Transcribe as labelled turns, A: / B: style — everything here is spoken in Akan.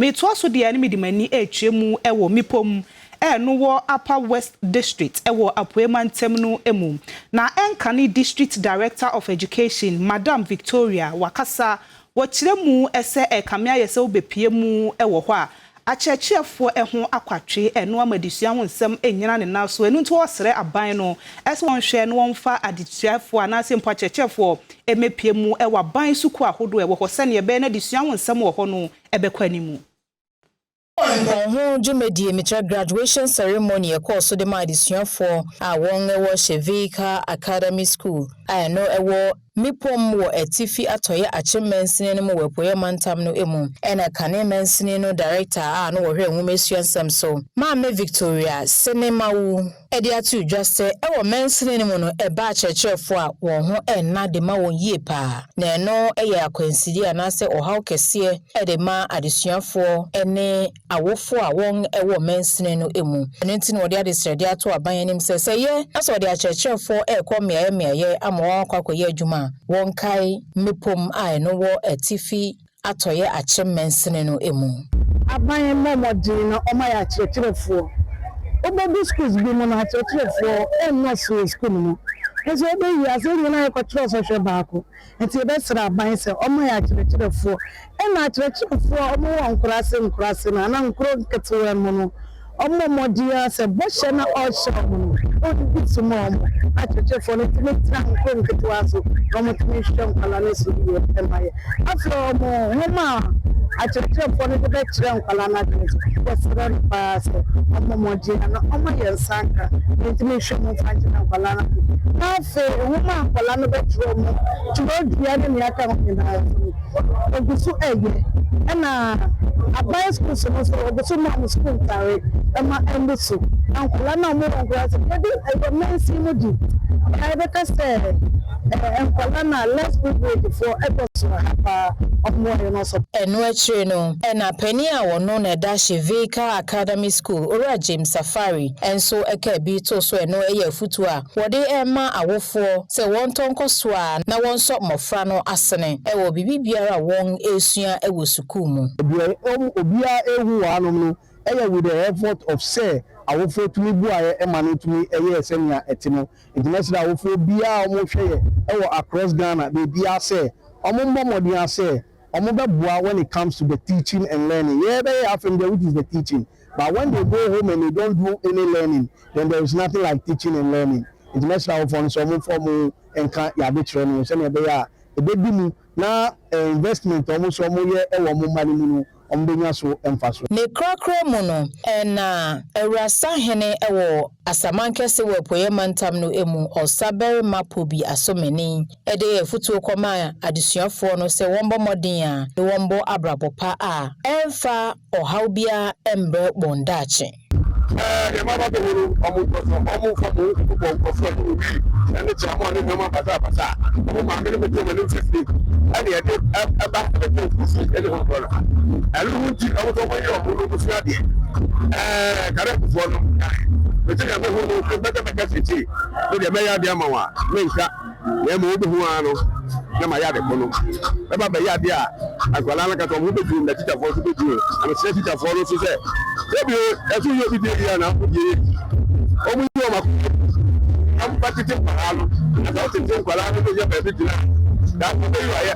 A: Metoa so deɛ ne mede m'ani rekyerɛ mu wɔ mmepɔ mu ɛno wɔ Upper West District ɛwɔ Apuei Mantam no mu. Na ɛnka District Director of Education, Madam Victoria Wakasa, wɔkyerɛ mu sɛ ɛkame ayɛ sɛ wobɛpie mu wɔ hɔ a akyerɛkyerɛfoɔ ho akwatwe ɛno ama adesua ho nsɛm nyina ne nan so. Ɛno nti wɔsrɛ aban no ɛsɛ wɔnhwɛ na wɔmfa adesuafoɔ anaasɛ mpo akyerɛkyerɛfoɔ mmɛpie mu wɔ aban sukuu ahodoɔ ɛwɔ hɔ sɛnea ɛbɛyɛ na adesua ho nsɛm wɔ hɔ no ɛbɛkɔ anim.
B: Wɔn ho dwumadie, mekyerɛ graduation ceremony, ɛkɔɔ so de ma adesuafoɔ a wɔn wɔ Shevika Academy School a ɛno ɛwɔ Mipom wɔ Atifi Atɔeɛ Akyem mansini no mu wɔ Apueeɛ Mantam no mu. Ɛna kane mansini no director a no wɔhwɛ nwomasua nsɛm so, Maame Victoria Senemawu, ɛde ato dwa sɛ ɛwɔ mansini no mu no ɛba akyerɛkyerɛfoɔ a wɔn ho ɛnna de ma wɔn yie paa, na ɛno ɛyɛ akwansidie anaasɛ ɔhaw kɛseɛ ɛde ma adesuafoɔ ɛne awofoɔ a wɔn ɛwɔ mansini no mu. Ɛno nti na wɔde adesrɛde ato aban anim sɛ sɛ yɛ na sɛ wɔde akyerɛkyerɛfoɔ ɛrekɔ mmeaeɛ mmeaeɛ ama wɔn akɔ akɔyɛ adwuma a, wɔnkae mmepom a ɛno wɔ Atifi Atɔeɛ Akyem mansini no mu.
C: Aban mmɔ mmɔden na ɔma yɛ akyerɛkyerɛfoɔ. Wobɛdu schools bi mu no, akyerɛkyerɛfoɔ ɛnnɔso wɔ school no mu, nso wobɛwie ase nyinaa yɛkɔkyerɛ sɔhwɛ baako. Nti yɛbɛsrɛ aban sɛ ɔma yɛ akyerɛkyerɛfoɔ, ɛna akyerɛkyerɛfoɔ a ɔmo wɔ nkurase nkurase no anaa nkuro nketewa mu no, ɔmo mmɔden a sɛ bɔhyɛ na ɔhyɛ ɔmo no ɔdi so ma ɔmo akyerɛkyerɛfoɔ no tumi tena nkuro nketewa so na ɔmo tumi hwɛ nkwadaa no so yie. Ɛma yɛ afei ɔmo nwoma a akyerɛkyerɛfoɔ no de bɛkyerɛ nkwadaa no adwene so, yɛsrɛ no paa sɛ ɔmo mmɔden na ɔmo yɛ nsa nka na ntumi hwɛ mu mfa nkyerɛ nkwadaa no ade. Na afei nwoma a nkwadaa no bɛtwerɛ mu, twerɛdua ne nea aka ho nyinaa so no, ogu so ɛyɛ. Ɛna aban schools no so, ogu so ma ɔmo school ntare ɛma ɛmo so na nkwadaa no a ɔmo wɔ nkwadaa so yɛde ɛyɛ mansin mu di ɛbɛka sɛ ɛɛ nkwadaa no a less privilege foɔ ɛbɔ so ha paa, ɔmo yɛ no so.
B: Ɛno akyire no, ɛna panin a wɔno na ɛda Shevika Academy School, Owura James Safari, nso ɛka bi to so. Ɛno ɛyɛ afutuo a wɔde ɛma awofoɔ sɛ wɔntɔ nkɔ so a na wɔnsɔ mmɔfra no asene ɛwɔ biribi biara a wɔn esua ɛwɔ sukuu mu.
D: Deɛ obiara ehu wɔ hanom no ɛyɛ with the effort of sɛ awofoɔ tumi buayɛ ɛma no tumi ɛyɛ sɛnea ɛte no. Nti mɛsrɛ awofoɔ biara a wɔhwɛ yɛ ɛwɔ across Ghana beebiara sɛ wɔn mmɔ mmɔden asɛ wɔn bɛboa when it comes to the teaching and learning. Yɛ bɛyɛ afɛn there, which is the teaching, but when they go home and they don't do any learning, then there is nothing like teaching and learning. Nti mɛsrɛ awofoɔ no sɛ wɔn fɔ wɔn nka yade kyerɛ no sɛnea ɛbɛyɛ a ɛbɛdi mu na investment a wɔn nso wɔn yɛ ɛwɔ wɔn mma no mu no, wɔn bɛnya so mfa so.
B: Ne korakora mu no, ɛna Awurasahene ɛwɔ Asamankɛse wɔ Apueeɛ Mantam no mu, Ɔsabarima Pobi Asomani, ɛde afutuo kɔma adesuafoɔ no sɛ wɔmbɔ mmɔden a ne wɔmbɔ abrabɔ pa a ɛmfa ɔhaw biara mbrɛ wɔn daakye.
E: Ɛɛ deɛ maba bɛ horo ɔmo nkɔsɔ ɔmo nfa mo bɔ nkɔfo ɛmo wi ɛne kyerɛmo ne nneɛma basabasa ɔmo maame no bɛtɛ ɔmo anim fifiri ɛne yɛde ɛba ɛbɛtɛ fufu ɛne ho korɔ no ɛno ho. Nti ɔmo sɛ ɔmo yɛ ɔmo no ɔmo sua adeɛ ɛɛ kadɛfofoɔ no bɛtɛ nyame ho no bɛtɛ bɛka sɛkyi ne deɛ mɛyɛ adeɛ ama wɔn a menka na ɛma wobɛhu ara no na ma yɛ ade ko no bɛba bɛyɛ adeɛ a akwadaa no kasa ɔmo ho bɛduru na tikyafoɔ nso bɛduru. Na mesrɛ tikyafoɔ no nso sɛ ebi ɛso yɛ obi die yie a na akɔ die ɔmo yi ɔmo akɔ ɔmo ba tete nkwadaa no na sɛ ɔtete nkwadaa no bɛyɛ baabi gyina na akɔ bɛyi ayɛ.